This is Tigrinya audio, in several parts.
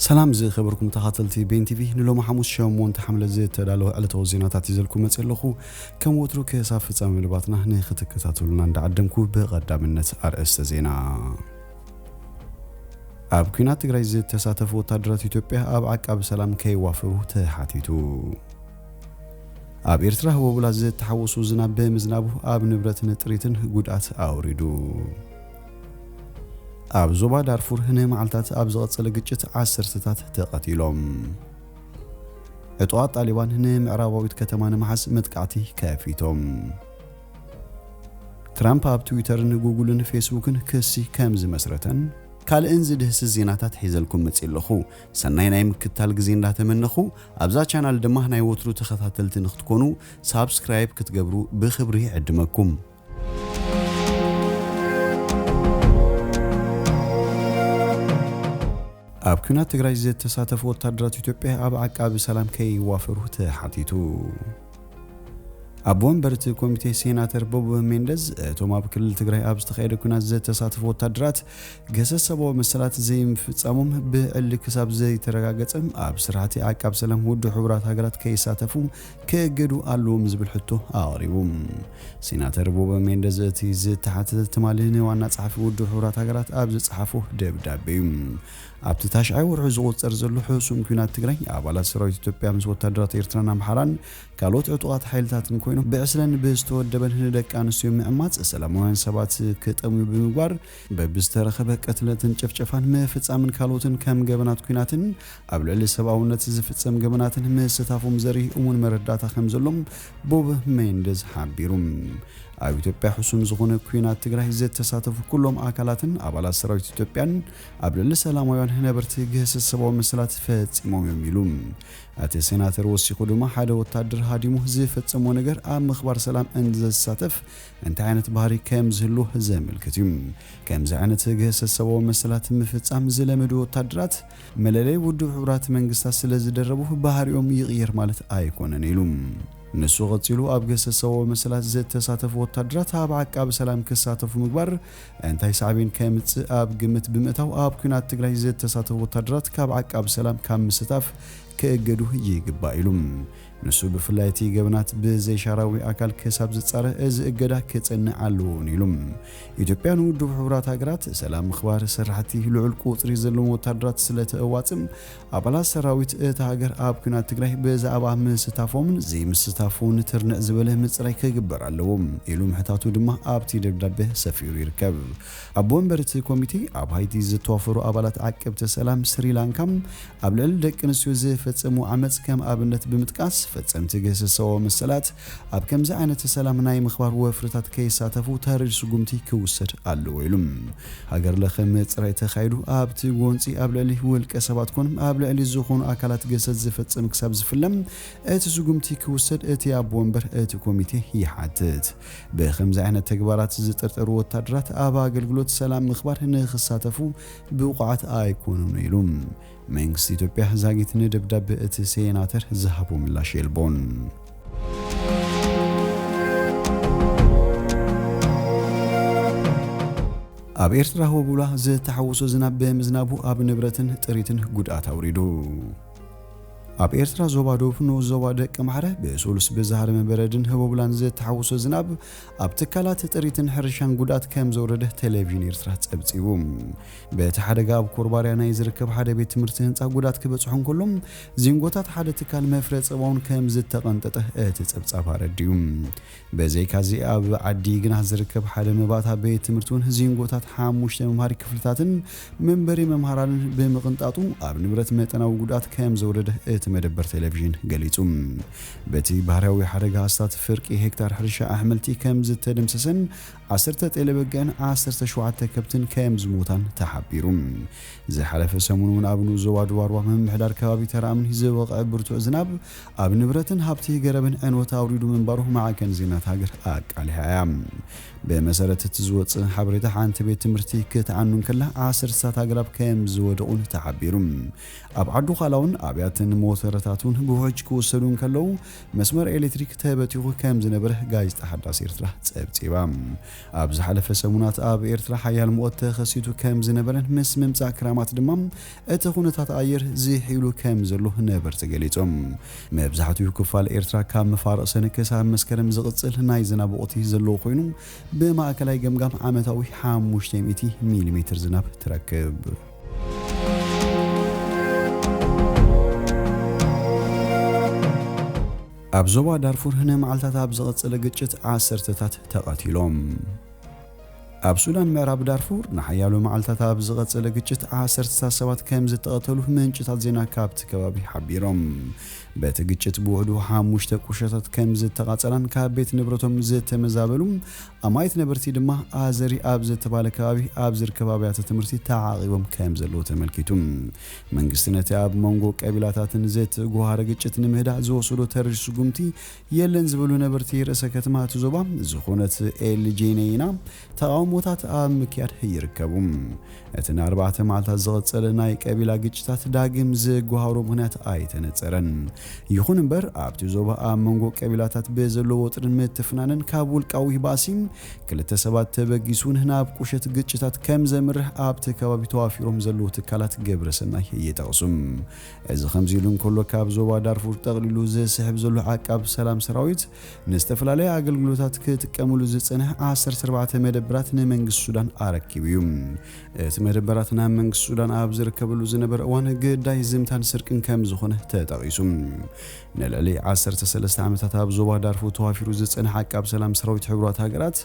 ሰላም ዝኸበርኩም ተኻተልቲ ቤን ቲቪ፣ ንሎሚ ሓሙስ ሸሞንተ ሓምለ ዝተዳለወ ዕለታዊ ዜናታት ይዘልኩም መጽእ ኣለኹ። ከም ወትሩ ክሳብ ፍጻሜ መደባትና ንክትከታተሉና እንዳዓደምኩ ብቐዳምነት ኣርእስተ ዜና። ኣብ ኲናት ትግራይ ዝተሳተፉ ወታደራት ኢትዮጵያ ኣብ ዓቃቢ ሰላም ከይዋፈሩ ተሓቲቱ። ኣብ ኤርትራ ህቦብላ ዝተሓወሱ ዝናብ ብምዝናቡ ኣብ ንብረትን ጥሪትን ጉድኣት ኣውሪዱ። ኣብ ዞባ ዳርፉር ንመዓልታት ኣብ ዝቐጸለ ግጭት ዓሰርተታት ተቐቲሎም። ዕጡቓት ጣሊባን ንምዕራባዊት ከተማ ንምሓዝ መጥቃዕቲ ከፊቶም። ትራምፕ ኣብ ትዊተርን ጉግልን ፌስቡክን ክሲ ከም ዝመስረተን ካልእን ዝድህስስ ዜናታት ሒዘልኩም መጽእ ኣለኹ። ሰናይ ናይ ምክታል ግዜ እንዳተመነኹ፣ ኣብዛ ቻናል ድማ ናይ ወትሩ ተኸታተልቲ ንክትኮኑ ሳብስክራይብ ክትገብሩ ብኽብሪ ይዕድመኩም። ኣብ ኲናት ትግራይ ዝተሳተፉ ወታደራት ኢትዮጵያ ኣብ ዓቃቢ ሰላም ከይዋፈሩ ተሓቲቱ። ኣቦ ወንበር እቲ ኮሚቴ ሴናተር ቦብ ሜንደዝ፣ እቶም ኣብ ክልል ትግራይ ኣብ ዝተኻየደ ኲናት ዝተሳተፉ ወታደራት ገሰሰቦ መሰላት ዘይምፍጻሞም ብዕሊ ክሳብ ዘይተረጋገጸ ኣብ ስራሕቲ ዓቃብ ሰላም ውድብ ሕቡራት ሃገራት ከይሳተፉ ክእገዱ ኣለዎም ዝብል ሕቶ ኣቕሪቡ። ሴናተር ቦብ ሜንደዝ እቲ ዝተሓተተ ትማሊ ንዋና ጸሓፊ ውድብ ሕቡራት ሃገራት ኣብ ዝጸሓፎ ደብዳቤ እዩ። ኣብቲ ታሽዓይ ወርሒ ዝቑጸር ዘሎ ሕሱም ኲናት ትግራይ፣ ኣባላት ሰራዊት ኢትዮጵያ ምስ ወታደራት ኤርትራን ኣምሓራን ካልኦት ዕጡቓት ሓይልታትን ኮይኖም ብዕስለን ብዝተወደበን ንደቂ ኣንስትዮ ምዕማጽ፣ ሰላማውያን ሰባት ክጠምዩ ብምግባር፣ በብዝተረኸበ ቅትለትን ጭፍጨፋን ምፍጻምን ካልኦትን ከም ገበናት ኲናትን ኣብ ልዕሊ ሰብኣውነት ዝፍጸም ገበናትን ምስታፎም ዘርኢ እሙን መረዳእታ ከም ዘሎም ቦብ ሜንደዝ ሓቢሩ። ኣብ ኢትዮጵያ ሕሱም ዝኾነ ኲናት ትግራይ ዝተሳተፉ ኩሎም ኣካላትን ኣባላት ሰራዊት ኢትዮጵያን ኣብ ልዕሊ ሰላማውያን ነበርቲ ግህሰት ሰብኣዊ መሰላት ፈጺሞም እዮም ኢሉ። እቲ ሴናተር ወሲኹ ድማ ሓደ ወታደር ሃዲሙ ዝፈጸሞ ነገር ኣብ ምኽባር ሰላም እንዘሳተፍ እንታይ ዓይነት ባህሪ ከም ዝህሉ ዘመልክት እዩ። ከምዚ ዓይነት ግህሰት ሰብኣዊ መሰላት ምፍጻም ዝለመዱ ወታደራት መለለይ ውድብ ሕቡራት መንግስታት ስለ ዝደረቡ ባህሪኦም ይቕየር ማለት ኣይኮነን ኢሉ። ንሱ ቀጺሉ ኣብ ግህሰት ሰብኣዊ መሰላት ዝተሳተፉ ወታደራት ኣብ ዓቃቢ ሰላም ክሳተፉ ምግባር እንታይ ሳዕቤን ከምጽእ ኣብ ግምት ብምእታው ኣብ ኲናት ትግራይ ዝተሳተፉ ወታደራት ካብ ዓቃቢ ሰላም ካብ ምስታፍ ክእገዱ ይግባእ ኢሉ። ንሱ ብፍላይ እቲ ገበናት ብዘይሻራዊ ኣካል ክሳብ ዝጻረ እዚ እገዳ ክጸንዕ ኣለዎ እውን ኢሉ። ኢትዮጵያ ንውድብ ሕቡራት ሃገራት ሰላም ምኽባር ስራሕቲ ልዑል ቁጽሪ ዘለዎም ወታደራት ስለ ተእዋጽም ኣባላት ሰራዊት እታ ሃገር ኣብ ኲናት ትግራይ ብዛዕባ ምስታፎምን ዘይምስታፎን ትርንዕ ዝበለ ምጽራይ ክግበር ኣለዎ ኢሉ ምሕታቱ ድማ ኣብቲ ደብዳቤ ሰፊሩ ይርከብ። ኣቦ ወንበር እቲ ኮሚቴ ኣብ ሃይቲ ዝተዋፈሩ ኣባላት ዓቀብቲ ሰላም ስሪላንካ ኣብ ልዕሊ ደቂ ኣንስትዮ ዝፈጸሙ ዓመጽ ከም ኣብነት ብምጥቃስ፣ ፈጸምቲ ግህሰት ሰብኣዊ መሰላት ኣብ ከምዚ ዓይነት ሰላም ናይ ምኽባር ወፍርታት ከይሳተፉ ተሪር ስጉምቲ ክውሰድ ኣለዎ ኢሉ። ሃገር ለኸ ምጽራይ ተኻይዱ ኣብቲ ጎንጺ ኣብ ልዕሊ ውልቀ ሰባት ኮነ ኣብ ልዕሊ ዝኾኑ ኣካላት ግህሰት ዝፈጸም ክሳብ ዝፍለም እቲ ስጉምቲ ክውሰድ እቲ ኣቦ ወንበር እቲ ኮሚቴ ይሓትት። ብኸምዚ ዓይነት ተግባራት ዝጥርጠሩ ወታደራት ኣብ ኣገልግሎት ሰላም ምኽባር ንኽሳተፉ ብቑዓት ኣይኮኑን ኢሉ። መንግስቲ ኢትዮጵያ ዛጊት ንደብዳቤ እቲ ሴናተር ዝሃቦ ምላሽ የልቦን። ኣብ ኤርትራ ህቦብላ ዝተሓወሶ ዝናብ ብምዝናቡ ኣብ ንብረትን ጥሪትን ጉድኣት ኣውሪዱ። ኣብ ኤርትራ ዞባ ደቡብ ንኡስ ዞባ ደቂ ማሕረ ብሱሉስ ብዝሃረመ በረድን ህቦብላን ዝተሓወሶ ዝናብ ኣብ ትካላት ጥሪትን ሕርሻን ጉድኣት ከም ዘውረደ ቴሌቪዥን ኤርትራ ጸብጺቡ። በቲ ሓደጋ ኣብ ኮርባርያ ናይ ዝርከብ ሓደ ቤት ትምህርቲ ህንጻ ጉድኣት ክበጽሖ እንከሎ፣ ዚንጎታት ሓደ ትካል መፍረ ጸባ እውን ከም ዝተቐንጠጠ እቲ ጸብጻብ ኣረዲኡ። በዘይካዚ ኣብ ዓዲ ግና ዝርከብ ሓደ መባእታ ቤት ትምህርቲ እውን ዚንጎታት ሓሙሽተ መምሃሪ ክፍልታትን መንበሪ መምሃራንን ብምቕንጣጡ ኣብ ንብረት መጠናዊ ጉድኣት ከም ዘውረደ እቲ መደበር ቴሌቪዥን ገሊጹ። በቲ ባህርያዊ ሓደጋ ኣስታት ፍርቂ ሄክታር ሕርሻ ኣሕምልቲ ከም ዝተደምሰሰን ዓሰርተ ጤለ በግዕን ዓሰርተ ሸውዓተ ከብትን ከም ዝሞታን ተሓቢሩ። ዝሓለፈ ሰሙን እውን ኣብ ንኡስ ዞባ ድዋርዋ ምምሕዳር ከባቢ ተራእምኒ ዝወቕዐ ብርቱዕ ዝናብ ኣብ ንብረትን ሃብቲ ገረብን ዕንወት ኣውሪዱ ምንባሩ ማዕከን ዜናት ሃገር ኣቃሊሓ እያ። ብመሰረት እቲ ዝወፅእ ሓበሬታ፣ ሓንቲ ቤት ትምህርቲ ክትዓኑ እንከላ ዓሰርተታት ኣግራብ ከም ዝወደቑን ተሓቢሩ። ኣብ ዓዱ ኻላ እውን ኣብያትን ሞተ ሞተረታት እውን ብውሕጅ ክውሰዱ እንከለዉ፣ መስመር ኤሌክትሪክ ተበቲኹ ከም ዝነበረ ጋዜጣ ሓዳስ ኤርትራ ጸብጺባ። ኣብ ዝሓለፈ ሰሙናት ኣብ ኤርትራ ሓያል ሙቐት ተኸሲቱ ከም ዝነበረን ምስ ምምጻእ ክራማት ድማ እቲ ኩነታት ኣየር ዝሕይሉ ከም ዘሎ ነበርቲ ገሊጾም። መብዛሕትኡ ክፋል ኤርትራ ካብ መፋርቕ ሰነ ክሳብ መስከረም ዝቕጽል ናይ ዝናብ ወቕቲ ዘለዎ ኮይኑ፣ ብማእከላይ ገምጋም ዓመታዊ ሓሙሽተ ሚእቲ ሚሊሜትር ዝናብ ትረክብ። ኣብ ዞባ ዳርፉር ንመዓልታት ኣብ ዝቐጸለ ግጭት ዓሰርተታት ተቐቲሎም። ኣብ ሱዳን ምዕራብ ዳርፉር ንሓያሎ መዓልታት ኣብ ዝቐጸለ ግጭት ዓሰርተታት ሰባት ከም ዝተቐተሉ ምንጭታት ዜና ካብቲ ከባቢ ሓቢሮም። በቲ ግጭት ብውሕዱ ሓሙሽተ ቁሸታት ከም ዝተቓጸላን ካብ ቤት ንብረቶም ዝተመዛበሉ ኣማኢት ነበርቲ ድማ ኣዘሪ ኣብ ዝተባለ ከባቢ ኣብ ዝርከብ ኣብያተ ትምህርቲ ተዓቒቦም ከም ዘለዉ ተመልኪቱ። መንግስቲ ነቲ ኣብ መንጎ ቀቢላታትን ዘተጓህረ ግጭት ንምህዳእ ዝወሰዶ ተሪር ስጉምቲ የለን ዝበሉ ነበርቲ ርእሰ ከተማ እቲ ዞባ ዝኾነት ኤል ጄኔይና ተቓውሞታት ኣብ ምክያድ ይርከቡ። እቲ ንኣርባዕተ መዓልታት ዝቐጸለ ናይ ቀቢላ ግጭታት ዳግም ዝጓሃሮ ምኽንያት ኣይተነጸረን። ይኹን እምበር፣ ኣብቲ ዞባ ኣብ መንጎ ቀቢላታት ብዘሎ ወጥርን ምትፍናንን ካብ ውልቃዊ ባእሲ ክልተ ሰባት ተበጊሱን ናብ ቁሸት ግጭታት ከም ዘምርሕ ኣብቲ ከባቢ ተዋፊሮም ዘለዉ ትካላት ግብረ ሰናይ ይጠቕሱ። እዚ ከምዚ ኢሉ እንከሎ፣ ካብ ዞባ ዳርፉር ጠቕሊሉ ዝስሕብ ዘሎ ዓቃብ ሰላም ሰራዊት ንዝተፈላለየ ኣገልግሎታት ክጥቀምሉ ዝጸንሐ ዓሰርተ ኣርባዕተ መደብራት ንመንግስቲ ሱዳን ኣረኪቡ እዩ። እቲ መደበራት ናብ መንግስቲ ሱዳን ኣብ ዝርከበሉ ዝነበረ እዋን ግዳይ ዝምታን ስርቅን ከም ዝኾነ ተጠቒሱ። ንልዕሊ ዓሰርተ ሰለስተ ዓመታት ኣብ ዞባ ዳርፉር ተዋፊሩ ዝጸንሐ ዓቃብ ሰላም ሰራዊት ሕቡራት ሃገራት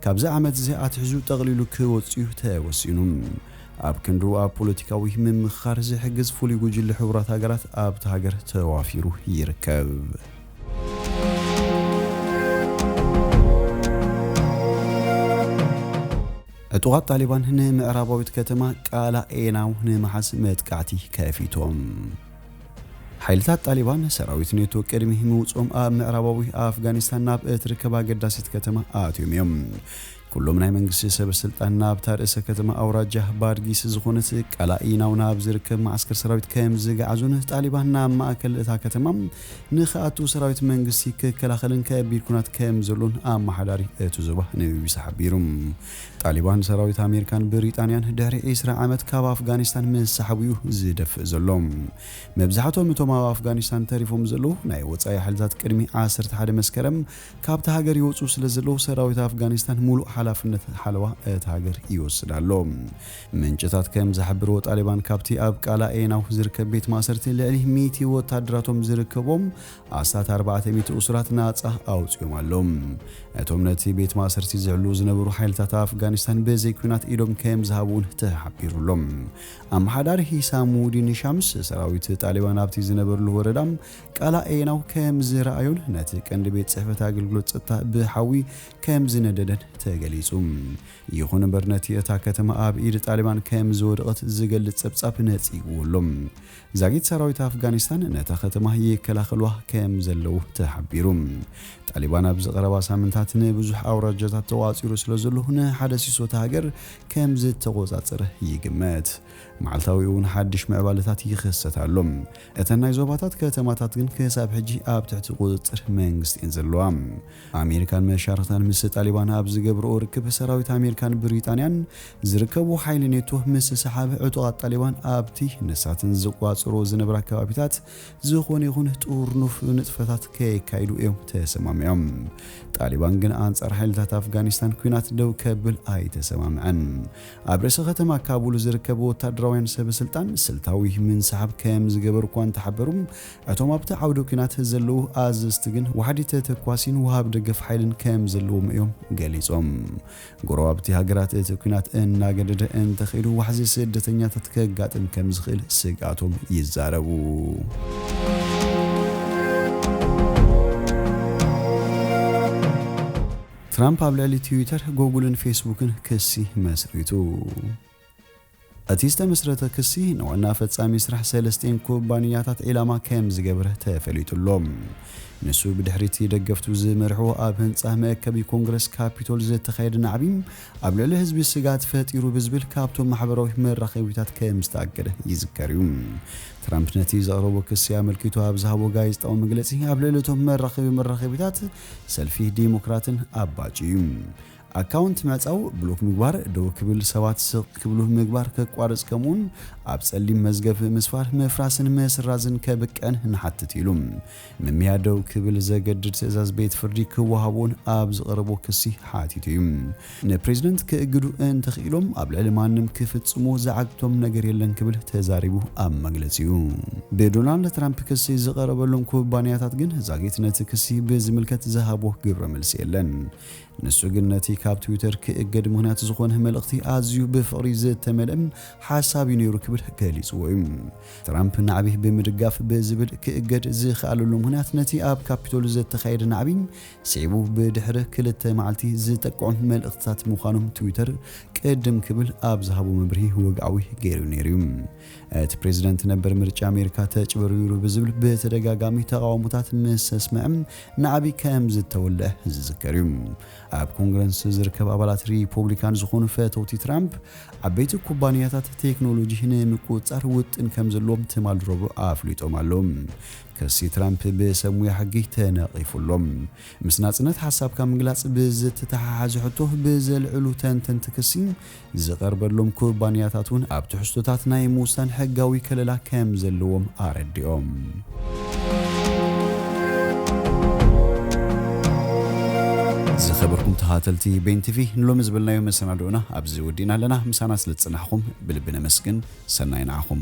ካብዚ ዓመት እዚ ኣትሒዙ ጠቕሊሉ ክወጽእ እዩ ተወሲኑ። ኣብ ክንዱ ኣብ ፖለቲካዊ ምምኽኻር ዝሕግዝ ፍሉይ ጉጅለ ሕቡራት ሃገራት ኣብቲ ሃገር ተዋፊሩ ይርከብ። ዕጡቓት ጣሊባን ንምዕራባዊት ከተማ ቃላ ኤናው ንምሓዝ መጥቃዕቲ ከፊቶም። ሓይልታት ጣሊባን ሰራዊት ኔቶ ቅድሚ ምውጾም ኣብ ምዕራባዊ ኣፍጋኒስታን ናብ እትርከብ ኣገዳሲት ከተማ ኣትዮም እዮም። ኩሎም ናይ መንግስቲ ሰብ ስልጣን ናብታ ርእሰ ከተማ ኣውራጃ ባድጊስ ዝኾነት ቃላ ኢናው ናብ ዝርከብ መዓስከር ሰራዊት ከም ዝገዓዙን ጣሊባን ናብ ማእከል እታ ከተማ ንኽኣቱ ሰራዊት መንግስቲ ክከላኸልን ከቢድ ኩናት ከም ዘሎን ኣመሓዳሪ እቲ ዞባ ንቢቢሲ ሓቢሩ። ጣሊባን ሰራዊት ኣሜሪካን ብሪጣንያን ድሕሪ ዕስራ ዓመት ካብ ኣፍጋኒስታን ምስ ሰሓቡ እዩ ዝደፍእ ዘሎ። መብዛሕትኦም እቶም ኣብ ኣፍጋኒስታን ተሪፎም ዘለዉ ናይ ወጻኢ ሓይልታት ቅድሚ ዓሰርተ ሓደ መስከረም ካብቲ ሃገር ይወጹ ስለ ዘለዉ፣ ሰራዊት ኣፍጋኒስታን ሙሉእ ሓላፍነት ሓለዋ እታ ሃገር ይወስድ ኣሎ። ምንጭታት ከም ዝሕብርዎ፣ ጣሊባን ካብቲ ኣብ ቃላ ኤናው ዝርከብ ቤት ማእሰርቲ ልዕሊ ሚእቲ ወታደራቶም ዝርከቦም ኣስታት ኣርባዕተ ሚእቲ እሱራት ናጻ ኣውጺኦም ኣለዉ። እቶም ነቲ ቤት ማእሰርቲ ዝሕልዉ ዝነበሩ ሓይልታት ኣፍጋኒስታን ብዘይ ኲናት ኢዶም ከም ዝሃቡ እውን ተሓቢሩ ኣሎ። ኣመሓዳሪ ሂሳሙዲን ሻምስ፣ ሰራዊት ጣሊባን ኣብቲ ዝነበርሉ ወረዳ ቃላ ኤናው ከም ዝረኣዩን ነቲ ቀንዲ ቤት ጽሕፈት ኣገልግሎት ጸጥታ ብሓዊ ከም ዝነደደን ተገሊጹ። ይኹን እምበር፣ ነቲ እታ ከተማ ኣብ ኢድ ጣሊባን ከም ዝወደቐት ዝገልጽ ጸብጻብ ነጺግዎ ኣሎ። ዛጊት ሰራዊት ኣፍጋኒስታን ነታ ከተማ ይከላኸልዋ ከም ዘለዉ ተሓቢሩ። ጣሊባን ኣብዚ ቀረባ ሳምንታት ንብዙሕ ኣውራጃታት ተቋጺሩ ስለ ዘሎ፣ ንሓደ ሲሶ እታ ሃገር ከም ዝተቖጻጸረ ይግመት። መዓልታዊ እውን ሓድሽ ምዕባለታት ይኽሰት ኣሎ። እተን ናይ ዞባታት ከተማታት ግን ክሳብ ሕጂ ኣብ ትሕቲ ቁጽጽር መንግስቲ እየን ዘለዋ። ኣሜሪካን መሻርኽታን ምስ ጣሊባን ኣብ ዝገብርኦ ርክብ፣ ሰራዊት ኣሜሪካን ብሪጣንያን ዝርከቡ ሓይሊ ኔቶ ምስ ሰሓበ፣ ዕጡቓት ጣሊባን ኣብቲ ንሳትን ዝቋጽሮ ዝነበራ ከባቢታት ዝኾነ ይኹን ጥርኑፍ ንጥፈታት ከየካይዱ እዮም ተሰማሚዖም። ጣሊባን ግን ኣንጻር ሓይልታት ኣፍጋኒስታን ኲናት ደው ከብል ኣይተሰማምዐን። ኣብ ርእሰ ከተማ ካቡል ዝርከቡ ወታደራውያን ሰብ ስልጣን ስልታዊ ምንስሓብ ከም ዝገበሩ እኳ እንተሓበሩ፣ እቶም ኣብቲ ዓውደ ኲናት ዘለዉ ኣዘዝቲ ግን ዋሕዲ ተተኳሲን ወሃብ ደገፍ ሓይልን ከም ዘለዎም እዮም ገሊጾም። ጎረባብቲ ሃገራት እቲ ኲናት እናገደደ እንተኸይዱ፣ ዋሕዚ ስደተኛታት ከጋጥም ከም ዝኽእል ስግኣቶም ይዛረቡ። ትራምፕ ኣብ ልዕሊ ትዊተር፣ ጎጉልን ፌስቡክን ክሲ መስሪቱ። እቲ ዝተመስረተ ክሲ ንዋና ፈጻሚ ስራሕ ሰለስቲኤን ኩባንያታት ዒላማ ከም ዝገበረ ተፈሊጡ ኣሎ። ንሱ ብድሕሪቲ ደገፍቱ ዝመርሕዎ ኣብ ህንጻ መእከቢ ኮንግረስ ካፒቶል ዝተኻየደ ናዕቢ ኣብ ልዕሊ ህዝቢ ስጋት ፈጢሩ ብዝብል ካብቶም ማሕበራዊ መራኸቢታት ከም ዝተኣገደ ይዝከር እዩ። ትራምፕ ነቲ ዘቕረቦ ክሲ ኣመልኪቱ ኣብ ዝሃቦ ጋዜጣዊ መግለጺ ኣብ ልዕሊ እቶም መራኸቢ መራኸቢታት ሰልፊ ዲሞክራትን ኣባጭ እዩ። ኣካውንት ምዕጻው፣ ብሎክ ምግባር፣ ደው ክብል ሰባት ስቕ ክብሉ ምግባር ከቋርጽ ከምኡውን ኣብ ጸሊም መዝገብ ምስፋር ምፍራስን ምስራዝን ከብቅዕን ንሓትት ኢሉ። ምምያ ደው ክብል ዘገድድ ትእዛዝ ቤት ፍርዲ ክወሃቦን ኣብ ዝቐረቦ ክሲ ሓቲቱ እዩ። ንፕሬዝደንት ክእግዱ እንተኽኢሎም ኣብ ልዕሊ ማንም ክፍጽሙ ዝዓግቶም ነገር የለን ክብል ተዛሪቡ ኣብ መግለጺኡ። ብዶናልድ ትራምፕ ክሲ ዝቐረበሎም ኩባንያታት ግን ዛጊት ነቲ ክሲ ብዝምልከት ዝሃቦ ግብረ መልሲ የለን። ንሱ ግን ነቲ ካብ ትዊተር ክእገድ ምኽንያት ዝኾነ መልእኽቲ ኣዝዩ ብፍቕሪ ዝተመልአ ሓሳብ እዩ ነይሩ ክብል ገሊጽዎ እዩ። ትራምፕ ናዕቢ ብምድጋፍ ብዝብል ክእገድ ዝኸኣለሉ ምኽንያት ነቲ ኣብ ካፒቶል ዝተኻየደ ናዕቢ ስዒቡ ብድሕሪ ክልተ መዓልቲ ዝጠቅዑ መልእኽትታት ምዃኖም ትዊተር ቅድም ክብል ኣብ ዝሃቦ መብርሂ ወግዓዊ ገይሩ ነይሩ እዩ። እቲ ፕሬዝደንት ነበር ምርጫ ኣሜሪካ ተጭበርቢሩ ብዝብል ብተደጋጋሚ ተቓውሞታት ምስ ኣስምዐ ናዕቢ ከም ዝተወልዐ ዝዝከር እዩ። ኣብ ኮንግረስ ዝርከብ ኣባላት ሪፖብሊካን ዝኾኑ ፈተውቲ ትራምፕ ዓበይቲ ኩባንያታት ቴክኖሎጂ ንምቁጽጻር ውጥን ከም ዘለዎም ትማሊ ረቡዕ ኣፍሊጦም ኣለዉ። ክሲ ትራምፕ ብሰብ ሙያ ሕጊ ተነቒፉ ኣሎ። ምስ ናጽነት ሓሳብካ ምግላጽ ብዝተተሓሓዘ ሕቶ ብዘልዕሉ ተንተንቲ ክሲ ዝቐርበሎም ኩባንያታት እውን ኣብ ትሕዝቶታት ናይ ምውሳን ሕጋዊ ከለላ ከም ዘለዎም ኣረዲኦም። ዝኸበርኩም ተኸታተልቲ ቤን ቲቪ፣ ንሎሚ ዝበልናዮ መሰናድኦና ኣብዚ ወዲእና ኣለና። ምሳና ስለ ዝጸናሕኩም ብልቢ ነመስግን። ሰናይ ንዓኹም።